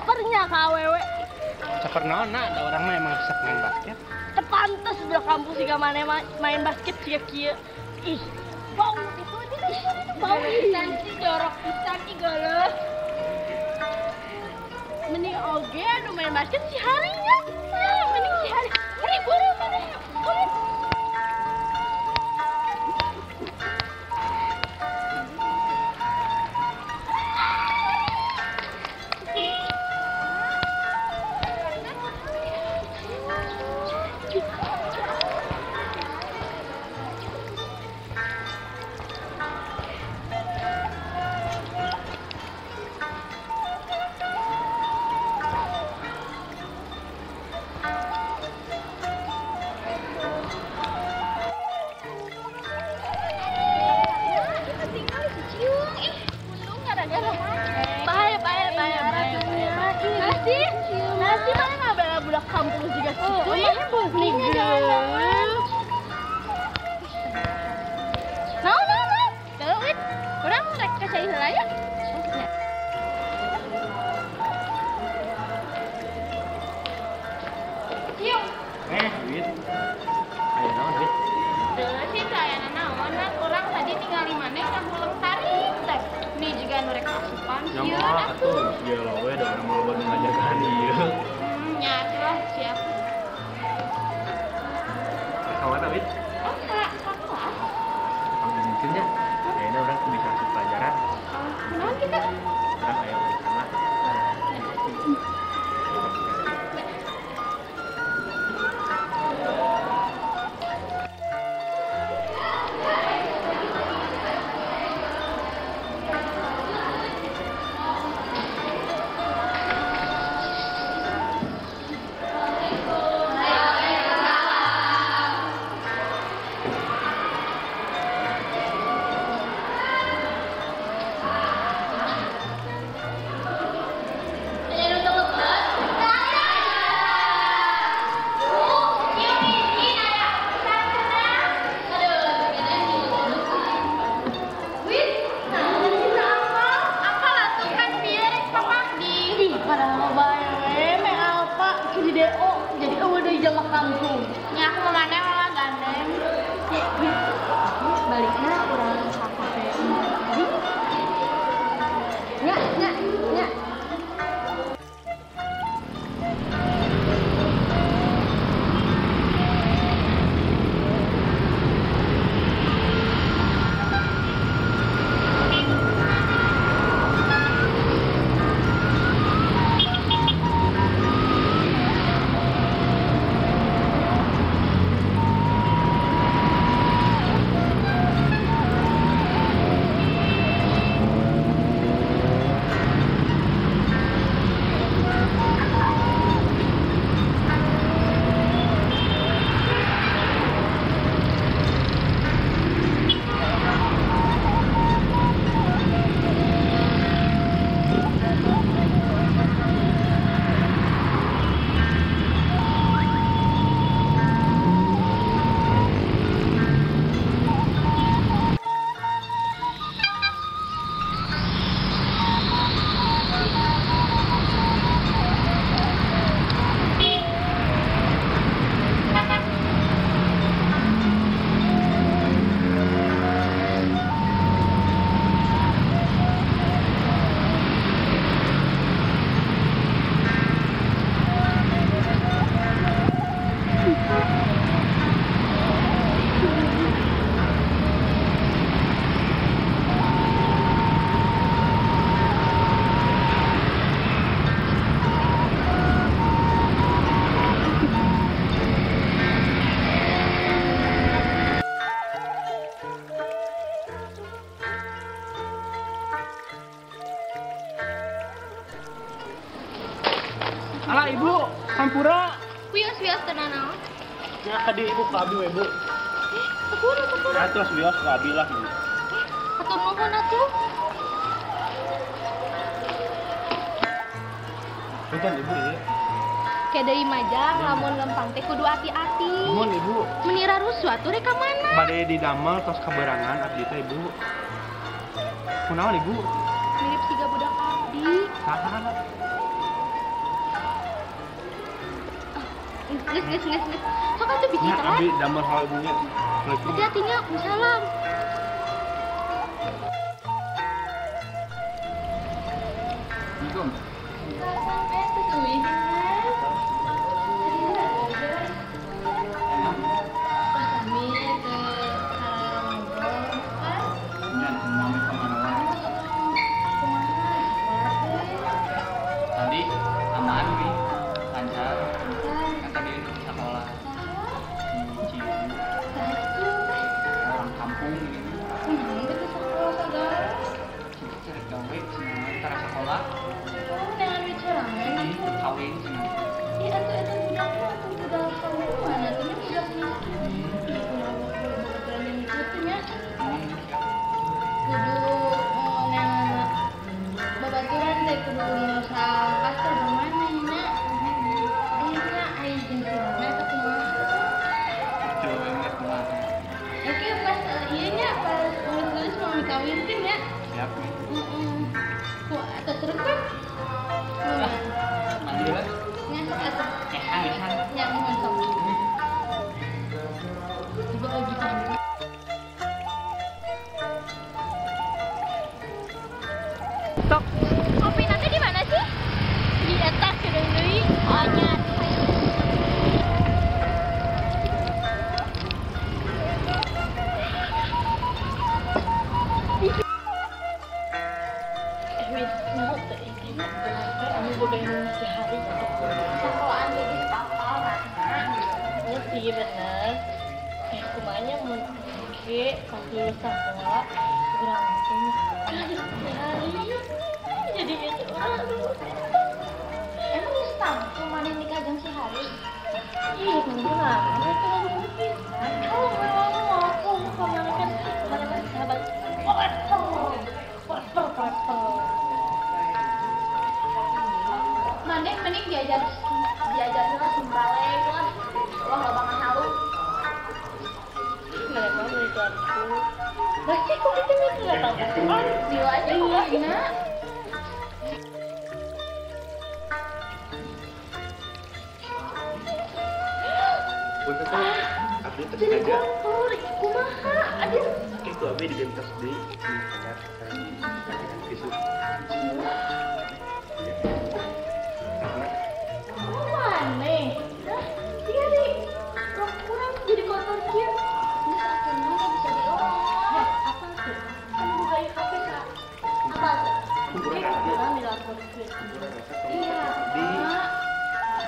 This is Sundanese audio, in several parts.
Capernya ka awewe. Caper naon na, ada orang mah emang resep main basket. Teu pantes budak kampung siga maneh main basket siga kieu. Ih, bau itu bau pisan sih jorok pisan ih geuleuh. Mending oge anu main basket si harinya. Mending si hari. Hari buru maneh. Buru. Nasi mana ngabela budak kampung juga gitu ya? Nih geuleuh. Naon naon naon. Teu wit. Urang rek ka cai heula ya. Cium. Wit. Aya naon wit? Teu sih aya naon, urang tadi ningali maneh ngahuleng tarik teh. Nih juga nu rek asupan sieun atuh. Gila we da urang loba nu ngajagaan ieu. Nya atuh lah siap. Ka mana wit? Oh, ka kelas. Panggilan nya. Ayeuna urang bisa asup pelajaran. Oh, kunaon kitu? Urang aya urusan lah. Kampung. Nya aku mah maneh malah gandeng. Balikna urang ka kafe. Nya nya nya. Alah ibu, hampura. Wios-wios teu nanaon. Ya tadi ibu ka abi we, Bu. Teu kudu. Atos wios ka abi lah. Hatur nuhun atuh. Punten ibu ieu. Ke deui majang lamun lempang teh kudu hati-hati. Nuhun ibu. Menira rusuh atuh rek ka mana? Bade didamel tos kaberangan abdi teh ibu. Kunaon ibu? Mirip siga budak abdi. Saha? Geus geus geus geus. Sok atuh bisi Nya telat. Abi damel hal ibunya. Hati-hati nya, salam. Assalamualaikum. Tadi aman nih, lancar. Kan tadi sekolah di Ciu, orang kampung gitu. Cari gawe, cenah tara sekolah. Kawin cenah. Kawinkan ya. Siap nih. Kok atau seru kan? Mandi lah. Ngasok atau? Ngehan. Yang ngasok. Juga lagi kan. Tok. Kopi nanti di mana sih? Di atas kedeng deui. Oh nya. Iya bener. Kumanya mun oke pas lulus sekolah urang teh hari jadi itu orang. Emang geus tangtu maneh nikah jeung si Hari? Ih, bener itu mungkin. Kalau memang mau aku kemana kan kemana kan sahabat forever, forever, forever. Maneh mending diajar diajar lah simbalek lah. Wah, loba ngahalu. Mereka itu aku. Pasti kok kita nggak tahu. Gila aja kok. Abdi teh Jadi aja. kotor, kumaha? Aduh. Itu abdi digentos deui di anyar tisu. Iya. Oh, maneh. Hah? Tinggali. Rok kurang jadi kotor kieu. Geus atuh mah bisa diolah. Hah, apa tuh? Kan buka HP sa. Apa tuh? Oke, urang dilaporkeun. Iya.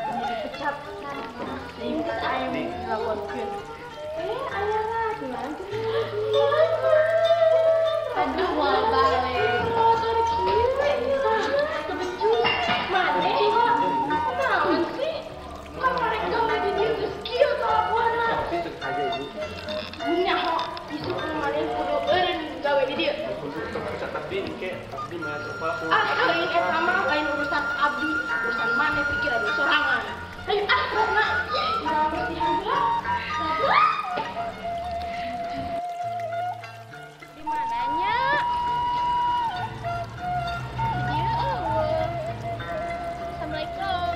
Abdi Dipecat. Geus aya dilaporkeun. Aya lah, gimana tuh? Aduh, mau balik. Kotor kieu, kebecut. Maneh kok naon sih? Kemarin gawe di dieu geus kieu kalakuanna. Abdi teu aja ibu. Nyaho, isuk kemarin kudu eureun gawe di dieu. Kudu terpecat abdi engke abdi mah sekolah. Ah, lain eta mah lain urusan abdi, urusan maneh pikiran sorangan. Ayo ah, rokna. Urang bersihan heula. Di mananya? Di dieu eueuh. Assalamualaikum.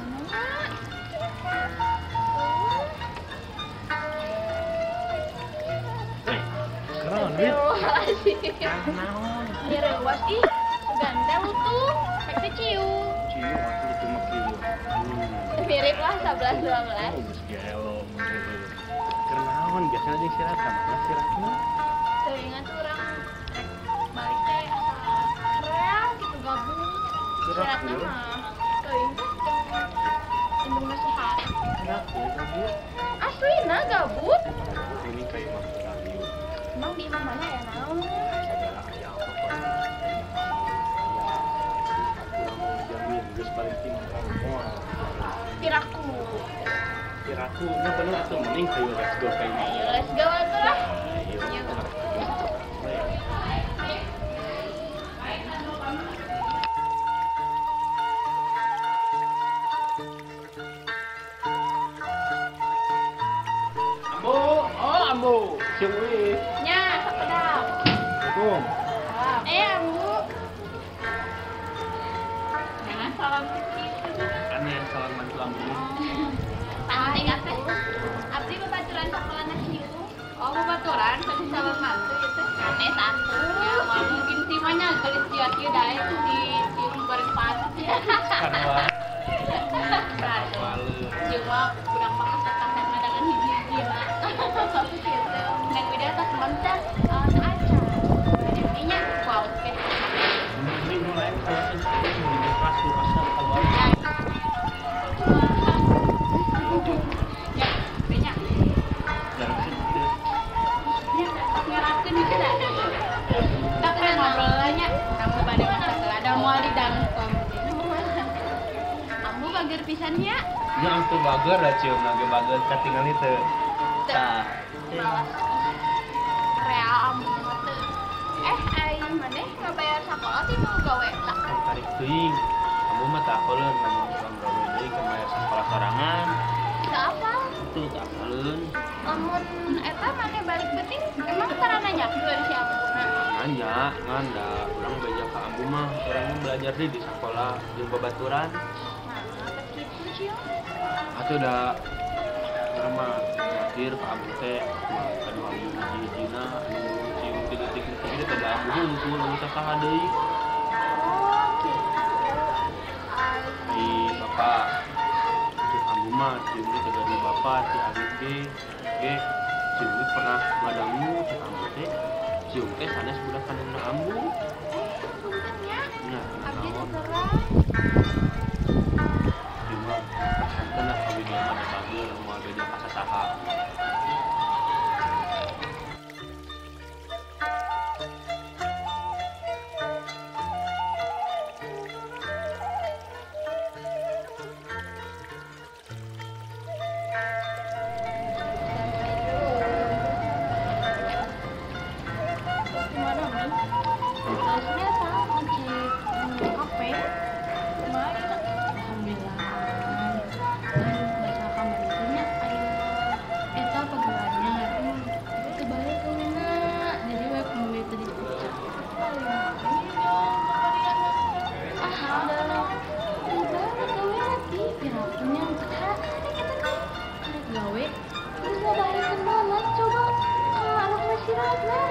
Mana? Eueuh. Hei, keren duit. Naon? Direuwas ih, sugan teh lutuh, pek teh ciu. Ciu atuh itu mah kieu. Mirip lah 11 12. Oh, geus gelo. Keur naon biasana jeung si Ratna, mana si Ratna? Teuingan tuh urang rek balik teh asa kereang gitu gabut. Si Ratna mah teuing teh indung nasihat. Gabut. Aslina gabut. Ini kayak mah radio. Emang di imah mana ya naon? Segala aya apa-apa. Ya, aku mau jamin geus balik ti urang moal. Piraku. Piraku nya bener atuh mending hayu let's go ka imah. Ayo let's go atuh lah. Ayo. Ambo, oh Ambo, siung wih. Nya, sakedap. Assalamualaikum. Ambu. Jangan salam gitu. Aneh calon mantu ambu. Penting atuh. Abdi babaturan sakolana ciung. Oh, babaturan pada calon mantu ieu teh. Aneh atuh. Ya, moal mungkin sih mah nya geulis jiwa kieu dae di ciung goreng pasti. Sarua. Ciung mah budak pakasat-kasat ngadangan hiji-hiji mah. Gitu. Neng Wida tos moncar. Acan. Nya wow oke. Ini mulai kalau di kelas asal keluar. Ya, banyak. Ya, ngerakeun itu dah. Tak pernah ngobrolnya, kamu pada masak ada moal di dangkom. Kamu bager pisan nya? Nya atuh bager da cium lagi bager katingali teu. Tah. Real ambu mah teu. Ai maneh ngabayar sakola ti nu gawe tak? Tarik teuing. Kamu mah tak apaleun lamun urang gawe deui keur bayar sakola sorangan. Teu apal. Teu tak apaleun. Lamun eta maneh balik beuting emang tara nanyakeun si ambuna? Nanya, ngan da urang beja ka ambu mah, urang mah belajar deui di sakola jeung babaturan. Nah, teh kitu cium. Atuh da urang mah mikir ka ambu teh, aduh ambu hiji-hijina anu cium ti detik-detik ieu teh da ambu hungkul anu sasaha deui. Oh, gitu. Di bapak cek ambu mah cium teh dari bapak si Arif ge ge cium teh pernah ngadangu cek ambu teh cium teh sanes budak kandungna ambu. Punten nya. Nya, Abdi naon? teu terang. Cium mah santen lah kawin mah da bager moal beja ka sasaha. Gimana, Mi? Harusnya tahu ngecek HP. Kemarin alhamdulillah. Kan baca kamar itu nya aya eta pegawainya. Kebalik kawina. Jadi we kumaha teh dipecat. Ah, udah. Udah kawina ti pirakunya karek eta teh. Karek gawe. Terus ngabahekeun mana coba ka anak masyarakatna.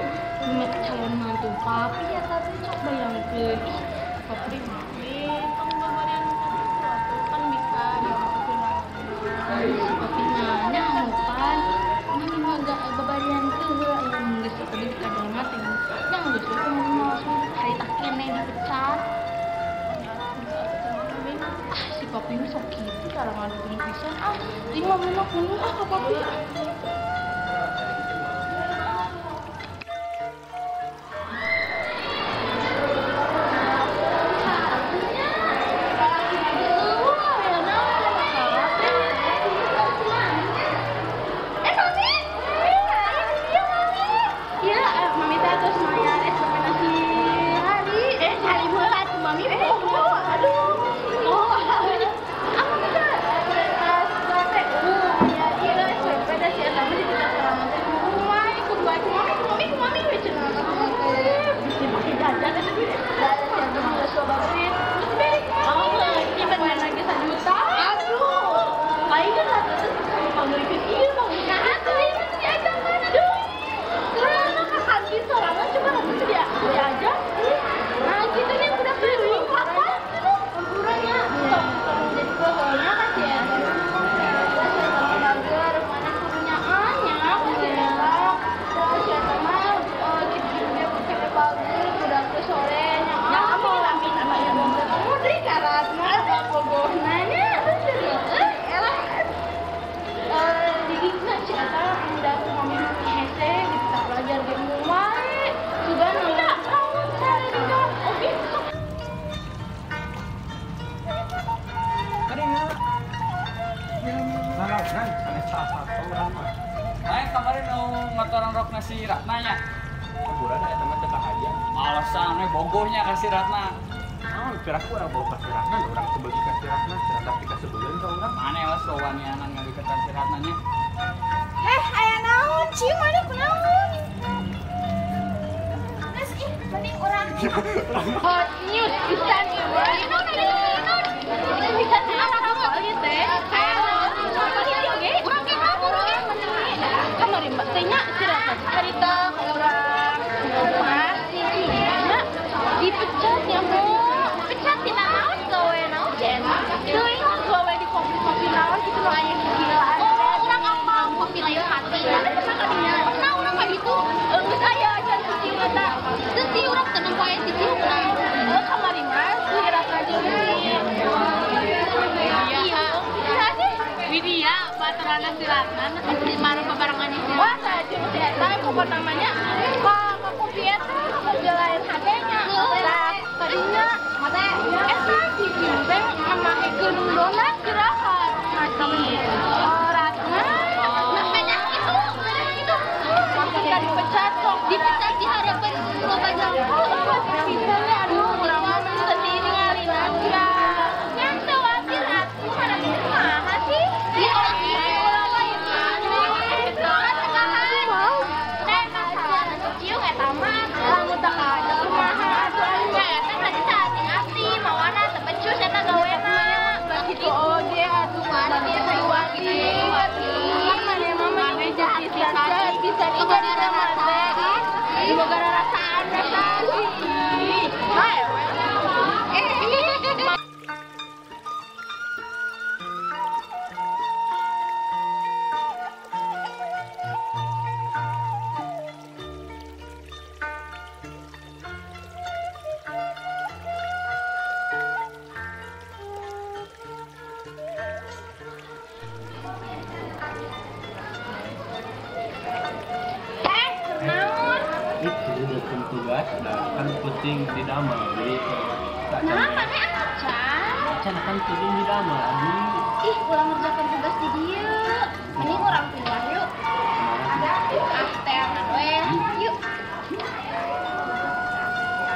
Mek calon mantu papi ya tapi cok bayangkeun. Ih, papi Mami, tong babarian kitu atuh kan bisa diomongkeun langsung. Si papi mah nyahopan. Mami mah gak babarian teh heula aya geus tadi dikadona teh. Nya geus we kumaha langsung harita keneh dipecat. Ah, si papi mah sok kitu cara ngadukung pisan. Ah, ting mami mah kuno ah ka papi. Mami! Ya, mami teh terus mayar SPP nasi hari. Hari heula atuh mami. Oh, aduh. Oh, aku teh tas teh. Ya, ieu SPP teh si eta mah dipecat sorangan teh. Kumaha kudu bae mami, mami, mami we cenah. Bisa make jajan eta duit. Da si eta mah geus loba duit. Terus balik mami. Oh, ini bener lagi 1 juta. Aduh. Aing kan rata panggilkeun ieu bang. Nah, atuh ieu mah diajakan. Aduh. Karena ke kantin sorangan coba nanti dia diajak. Nah, gitu nya udah beli apa? Lemburannya. Tong tong jadi pokoknya kan si eta. Si eta mah bager, mana kurnyaan nya kan si eta. Da si eta mah kitu dia kene bager udah ke sore nya. Ya kamu lamin apa ya kamu deui karatna apa bogohna nya. Elah. Didikna si eta udah mami hese gitu tak belajar ge wae. Sugan lamun cara dika oke sok. Kadang Nanaonan sanes salah urang mah. Aing kemarin nu ngotoran rok si Ratna nya. Hiburan eta mah teu kahaja. Alasan we bogohnya ka si Ratna. Naon piraku urang bawa ka si Ratna, urang teu beuki ka si Ratna, cenah tapi kasebeuleuan ka urang. Maneh lah sowanianan ngadeukeutan si Ratna nya. Aya naon? Cium maneh kunaon? Geus ih, mending urang Hot news pisan ieu. Bisa. babaturan si Ratna, di mana babarengan si. Wah, saya jeung si eta pokok namanya ka kopi eta ngejelain HP-nya. Tah, tadinya eta si Ciung teh ngamakeun donat gerakan si Ratna. Nah, banyak itu, banyak itu. Kita dipecat sok, dipecat di harapan loba jalma. Pisannya aduh urang mah sedih ningali ya. Yang khawatir atuh mana kumaha sih? Ya orang ieu urang mah ieu teh masalah ciung eta mah lamun teu kaajak kumaha atuh nya eta tadi saat-ati mawana teu becus eta gawena. Kitu oge atuh mana kudu watir. Mana mama jahat pisan pisan ieu jadi teh. Diboga rasaan eta. Bae we. Tugas kan penting di damel jadi tak nah mana acan acan kan penting di damel aduh ih ulang ngerjakan tugas di dieu mending urang pindah yuk ah teangan we yuk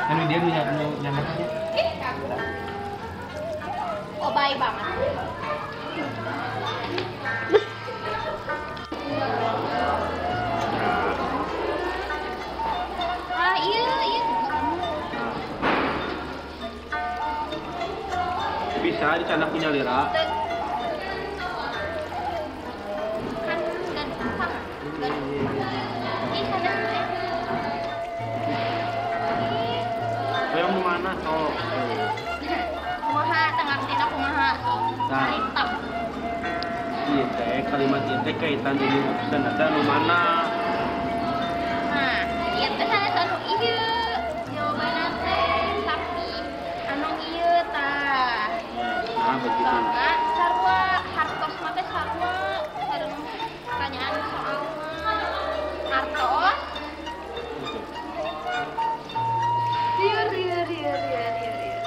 kan dia punya nyaman aja ih oh baik banget. Bisa dicanda punya lira. Kan gampang. Ih, sana Yang mana sok? Kumaha tengah tina kumaha sok. Nah. Ieu teh kalimat ieu teh kaitan jeung urusan eta nu mana? Nah, ieu teh sanes anu ieu. Jawabanna teh sapi anu ieu tah. Nah, begitu. Soalna sarua hartos mah teh sarua sareng pertanyaan soal mah hartos. Liur liur liur liur liur.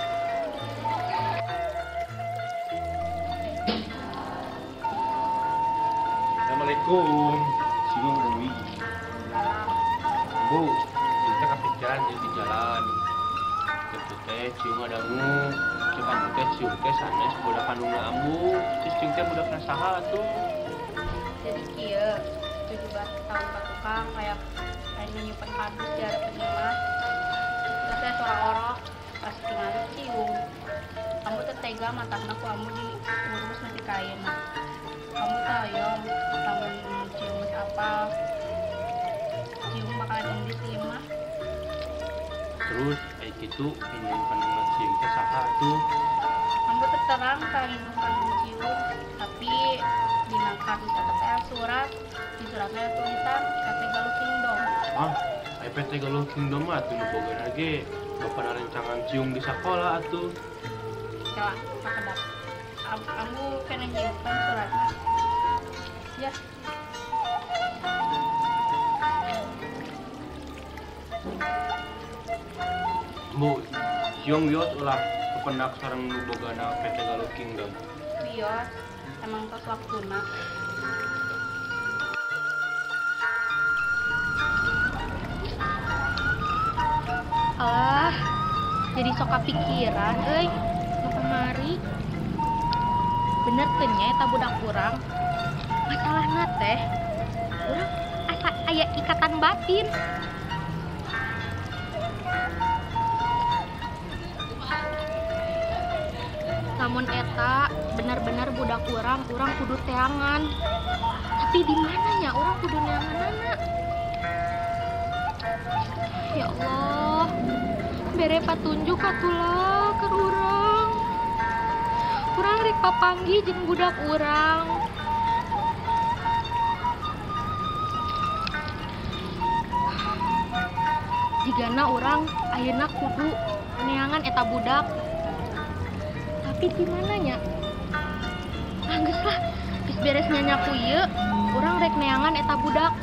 Assalamualaikum. Singgung Dewi. Bu, kita kepikiran jadi di jalan. Itu teh ciung adangu, cek ambu teh ciung teh sanes budak kandungna ambu, terus ciung teh budak saha atuh. Jadi kieu 17 tahun ka tukang kayak anu nyimpen kardus di hareupeun imah. Terus saya suara orok pas tinggal ciung. Ambu teh tega matakna ku ambu diurus nepi ka ayeuna. Ambu teh hoyong lamun ciung geus apal. Ciung bakalan indit di imah. Terus kayak gitu indung kandungan ciung teh saha atuh? Ambu teh terang ka indung kandung ciung, tapi dina kardus eta teh surat, di suratna aya tulisan PT Galuh Kingdom. Ah, aya PT Galuh Kingdom mah atuh nu bogana ge bapana rencangan ciung di sakola atuh. Kela, sakedap. Ambu kena nyimpen suratna. Ya. Bu, ciung wios ulah kependak sareng nu bogana PT Galuh Kingdom. Wios, emang tos waktuna. Alah, jadi sok kapikiran euy nu kamari. Bener teu nya eta budak urang. Masalahna teh urang asa aya ikatan batin. Lamun eta bener-bener budak urang, urang kudu teangan. Tapi di mananya urang kudu neanganana? Ya Allah, bere patunjuk atulah keur urang. Urang rek papanggih jeung budak urang. Jigana urang ayeuna kudu neangan eta budak. Tapi di mananya? Ah, geus lah, Geus beres nyanyaku ieu, urang rek neangan eta budak.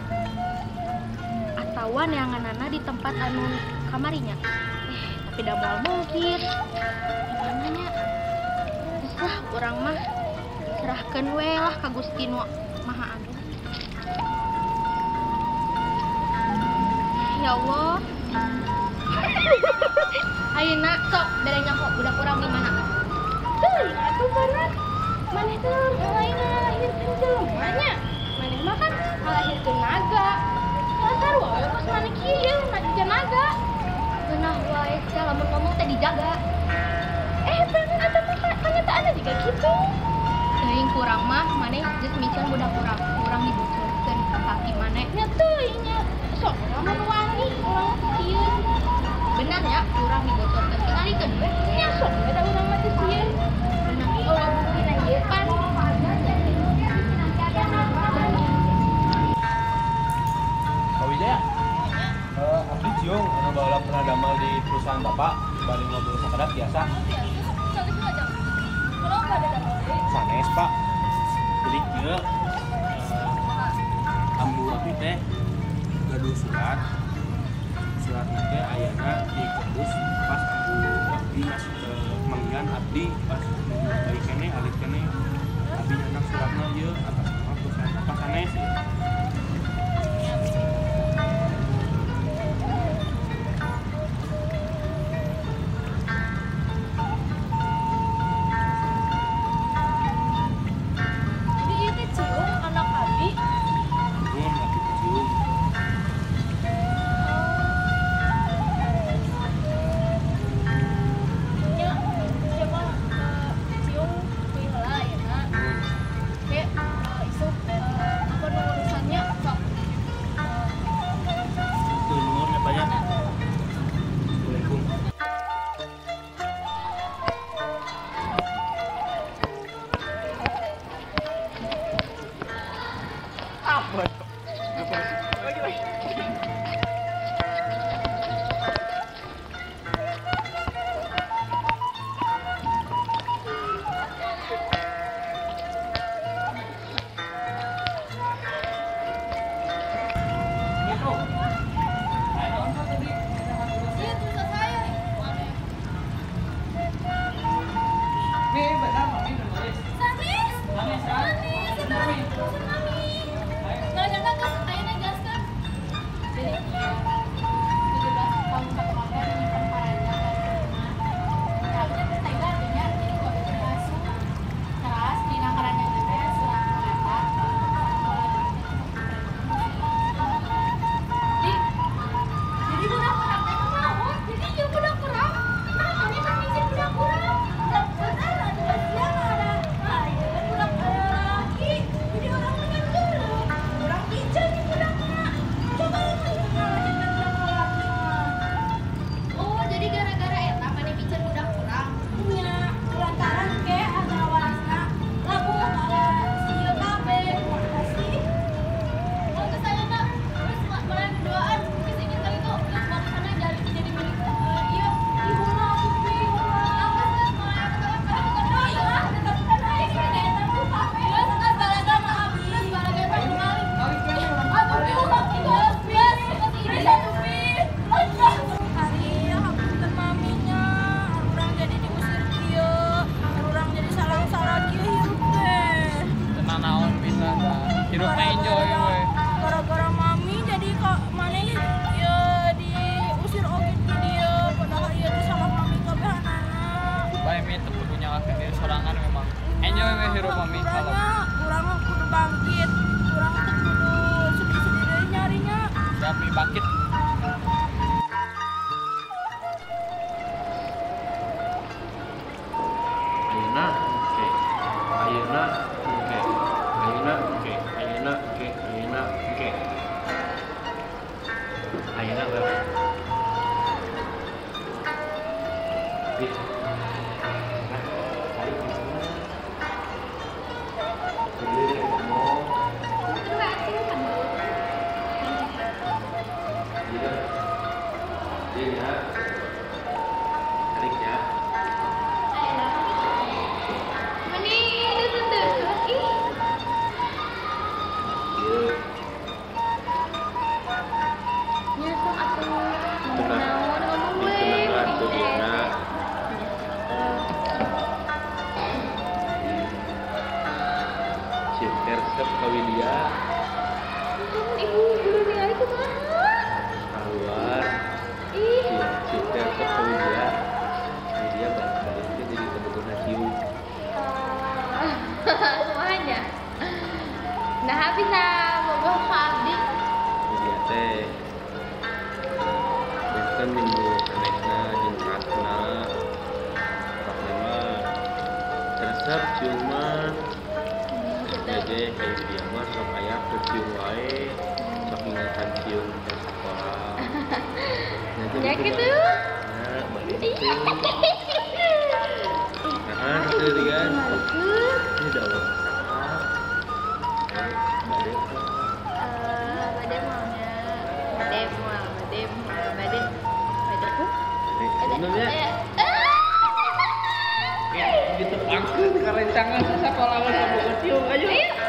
Atawa neanganana di tempat anu kamarinya. Tapi da moal mungkin. Gimana nya? Geus lah urang mah serahkeun we lah ka Gusti nu Maha Agung. Ya Allah. Ayeuna sok bere nyaho budak urang di mana? Teuing atuh barat. Maneh teh lain ngalahirkeun jelema nya. Maneh mah kan ngalahirkeun naga. Sarua we kos maneh kieu ye naga naga. Geunah wae sia lamun ngomong teh dijaga. Bener atuh mah kanyataanna juga kitu. Teuing kurang mah maneh geus miceun budak urang. Urang dibocorkeun ka kaki maneh. Nya teuing nya. Sok urang mah nu wani, urang mah teu sieun. Bener ya, urang dibocorkeun tingalikeun we. Nya sok we da urang mah teu sieun. Bener. Oh, buktina ieu pan. Pak Wijaya, abdi ciung anu baheula pernah damel di perusahaan Bapak, bari ngobrol sakedap biasa. Sanes, Pak. Jadi kieu ambu abdi teh gaduh surat. Surat teh ayana di kerdus pas ambu abdi masuk ke manggihan abdi pas bayi keneh alit keneh abdi nyanak suratna ieu atas nama perusahaan Bapak sanes ieu. Jadi ieu teh Ciung anak abi. Nuhun abdi teh Ciung. Nya siapa Ciung kuy heula ayeuna. Ke isuk apa nu urusannya sok. Tuh nuhun ya Pak ya. Assalamualaikum. Iya tulisan saya nih. Mi, benar mami nulis. Sanes. Sanes, ah? Sanes, itu tulisan mami. Nah, jangan geus ayeuna jelaskeun. Jadi kieu 17 tahun kemarin nyimpen paranjang ka rumah. Harusnya teh tega atuh nya, jadi kok itu masuk. Teras dina karanjangan teh surat nu eta. Jadi budak urang teh kumaha? Jadi ieu budak urang. Nah, maneh teh mikir budak urang. Bener atuh sia mah ada lain budak laki. Jadi urang mah kan geuleuh. Urang piceun ieu budakna. Coba lamun ngalahirkeun budak lalaki mah. Oh, jadi gara-gara eta maneh miceun budak urang. Nya lantaran ke antara warisna labuh ala sieun kabeh kumaha sih? Oh, geus ayeuna geus maneh duaan geus ingin kali itu geus warisanna jadi milik ieu. Ibuna atuh pi ulah. Ah, geus maneh Oh iya, tetep kan aing eta tuh kabeh. Geus geus balaga mah abdi. Geus balaga mah maling. Atuh pi ulah geus geus geus atuh pi. Hari hapunten maminya, urang jadi diusir kieu, urang jadi salah-salah kieu hirup teh. Tenang naon bisa dah. Hirup mah enjoy we. Gara-gara mami jadi kok maneh ieu diusir oge ti dieu, padahal ieu teh salah mami kabehanana. Bae mi teu kudu nyalahkeun diri sorangan memang. Enjoy we hirup mami kalau. Urangnya urang kudu bangkit, urang teu kudu sedih-sedih deui nyarinya. Siap mi bangkit. Ayeuna oke. Ayeuna oke. Ayeuna oke. Ayeuna oke. Ayeuna oke. Ayeuna berapa? Ih. Nah, cari di sana. Jadi ngomong. Terus atuh kan. Iya. Iya. Tarik ya. Ayeuna meni teu teu. Teh resep ka Widya. Ibu guru ningali kumaha? Keluar. Ih, Cium teh resep ka Widya. Widya balik teh jadi kebetulan cium. Semuanya. Nah, bisa bogoh ka abdi. Widya teh benten jeung nu sanesna jeung Ratna. Ratna mah resep cium mah. Jadi kayak dia mah sok aya keur cium wae, sok ingatan cium ke sekolah. Nah, Ya gitu. Nah, balik teh. Nah, itu kan. Ini udah Allah salah. Bade teh. Bade maunya. Bade mau, bade mau, bade. Bade. Sebenarnya ya ditepangkeun ka rencangan sasekolah mah boga cium ayo. Ayo.